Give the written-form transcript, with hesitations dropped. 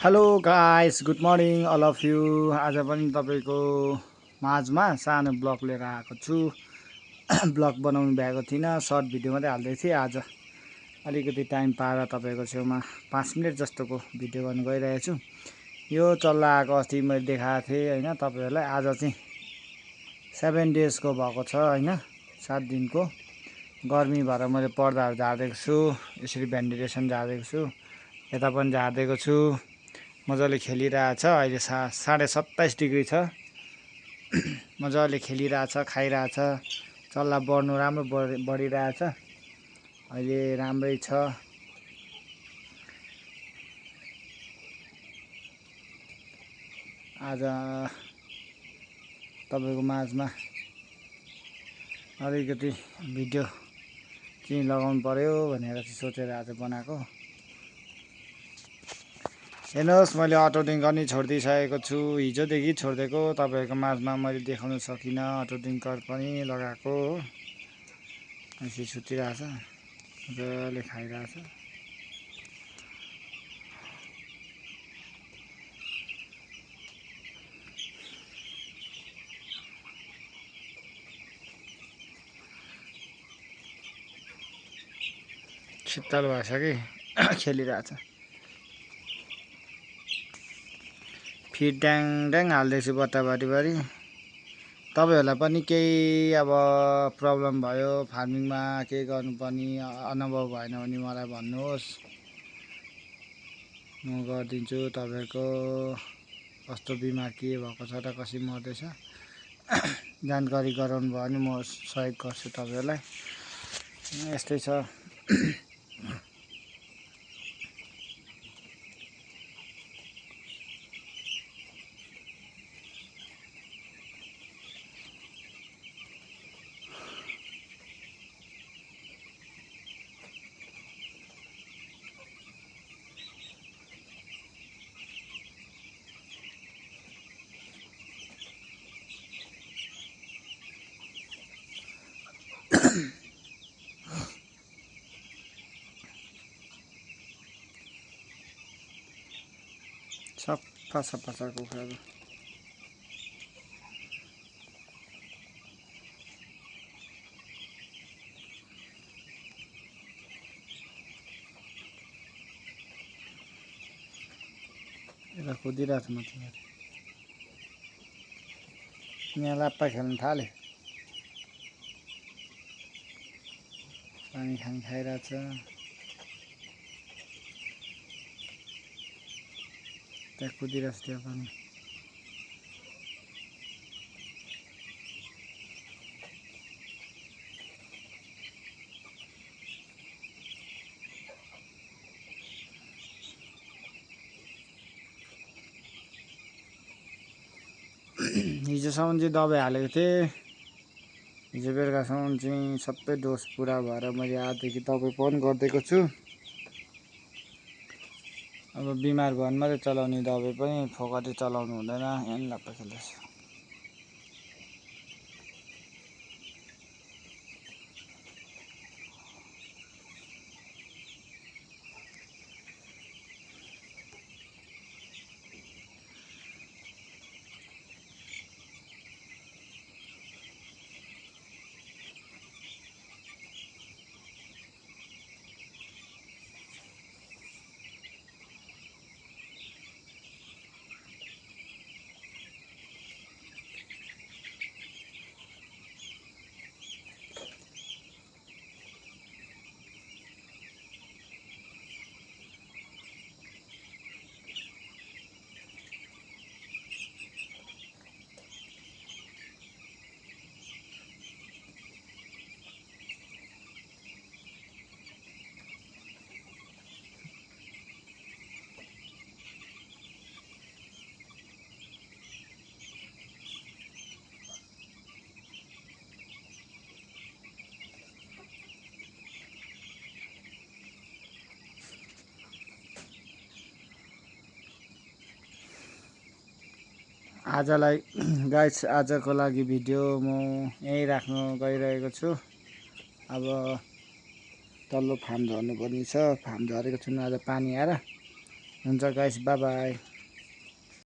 Hello guys, good morning all of you. आज पनि तपाईँको माझमा सानो ब्लग लिएर आएको छु। ब्लग बनाउनु भएको थिइनँ, सर्ट भिडियो मात्रै हाल्दै थिएँ। आज अलिकति टाइम पाएर तपाईँको छेउमा 5 मिनट जस्तोको भिडियो गर्नु गइरहेको छु। यो चल्ला आएको अस्ति मैले देखाएको थिएँ होइन तपाईँहरूलाई। आज चाहिँ 7 डेजको भएको छ होइन, 7 दिनको। गर्मी भएर मैले पर्दाहरू झारिदिएको छु, यसरी भेन्टिलेसन झारिदिएको छु, यता पनि झारिदिएको छु। मजाले खेलिरहेछ। अहिले 27.5 डिग्री छ। मजाले खेलिरहेछ, खाइरहेछ। चल्ला बढ्नु राम्रो बढिरहेछ। अहिले राम्रै छ। आज तपाईँको माझमा अलिकति भिडियो चाहिँ लगाउनु पर्यो भनेर चाहिँ सोचेर आज बनाएको। हेर्नुहोस्, मैले अटो ड्रिङ्कर नि छोडिदिइसकेको छु। हिजोदेखि छोडिदिएको, तपाईँहरूको माझमा मैले देखाउन सकिनँ। अटो ड्रिङ्कर पनि लगाएको हो। यसरी सुतिरहेछ, मजाले खाइरहेछ। शीतल भएछ कि खेलिरहेछ। फिड ड्याङ ड्याङ हाल्दैछु बट्टाबारीबारी। तपाईँहरूलाई पनि केही अब प्रब्लम भयो फार्मिङमा, केही गर्नुपर्ने अनुभव भएन भने मलाई भन्नुहोस्, म गरिदिन्छु। तपाईँहरूको कस्तो बिमार के भएको छ र कसरी मर्दैछ जानकारी गराउनु भयो भने म सहयोग गर्छु तपाईँहरूलाई। यस्तै छ। सफा सफा छ कुखुराहरू। यता कुदिरहेको छु म चाहिँ। यहाँ लाप्पा खेल्न थाल्यो। पानी खानी खाइरहेछ। त्यहाँ कुदिरहेछ त्यहाँ पनि। हिजोसम्म चाहिँ दबाई हालेको थिएँ। हिजो बेलुकासम्म चाहिँ सबै डोज पुरा भएर मैले आजदेखि दबाई पनि गरिदिएको छु। अब बिमार भयो भने मात्रै चलाउने, दबाई पनि फोकटै चलाउनु हुँदैन। यहाँ लाप्पा खेल्दैछ। आजलाई गाइस, आजको लागि भिडियो म यहीँ राख्न गइरहेको छु। अब तल्लो फार्म झर्नुपर्ने छ। फार्म झरेको छुइनँ आज पानी आएर। हुन्छ गाइस, बाई बाई।